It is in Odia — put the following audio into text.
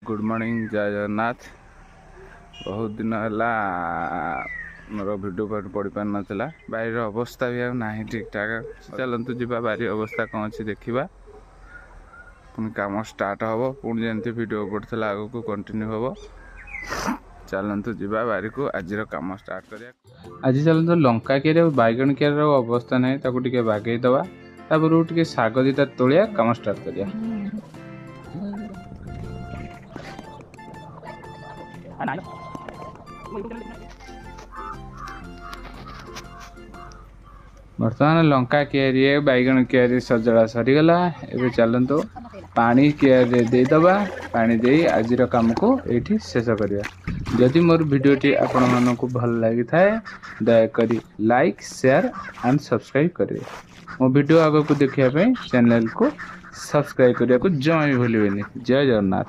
ଗୁଡ଼୍ ମର୍ଣ୍ଣିଂ, ଜୟ ଜଗନ୍ନାଥ। ବହୁତ ଦିନ ହେଲା ମୋର ଭିଡ଼ିଓ ପଡ଼ିପାରିନଥିଲା। ବାରିର ଅବସ୍ଥା ବି ଆଉ ନାହିଁ ଠିକ୍ଠାକ୍। ଚାଲନ୍ତୁ ଯିବା, ବାରି ଅବସ୍ଥା କ'ଣ ଅଛି ଦେଖିବା। ପୁଣି କାମ ଷ୍ଟାର୍ଟ ହେବ, ପୁଣି ଯେମିତି ଭିଡ଼ିଓ ପଡ଼ିଥିଲା ଆଗକୁ କଣ୍ଟିନ୍ୟୁ ହେବ। ଚାଲନ୍ତୁ ଯିବା ବାରିକୁ, ଆଜିର କାମ ଷ୍ଟାର୍ଟ କରିବା। ଆଜି ଚାଲନ୍ତୁ ଲଙ୍କା କିଆରି ଆଉ ବାଇଗଣ କିଆରିର ଅବସ୍ଥା ନାହିଁ, ତାକୁ ଟିକେ ବାଗେଇ ଦେବା। ତାପରକୁ ଟିକେ ଶାଗ ଦୁଇଟା ତୋଳିବା, କାମ ଷ୍ଟାର୍ଟ କରିବା। ବର୍ତ୍ତମାନ ଲଙ୍କା କିଆରି ବାଇଗଣ କିଆରି ସଜଡ଼ା ସରିଗଲା। ଏବେ ଚାଲନ୍ତୁ ପାଣି କିଆରିରେ ଦେଇଦେବା। ପାଣି ଦେଇ ଆଜିର କାମକୁ ଏଇଠି ଶେଷ କରିବା। ଯଦି ମୋର ଭିଡ଼ିଓଟି ଆପଣମାନଙ୍କୁ ଭଲ ଲାଗିଥାଏ, ଦୟାକରି ଲାଇକ୍, ସେୟାର ଆଣ୍ଡ ସବସ୍କ୍ରାଇବ୍ କରିବେ। ମୋ ଭିଡ଼ିଓ ଆଗକୁ ଦେଖିବା ପାଇଁ ଚ୍ୟାନେଲକୁ ସବସ୍କ୍ରାଇବ୍ କରିବାକୁ ଜମା ବି ଭୁଲିବେନି। ଜୟ ଜଗନ୍ନାଥ।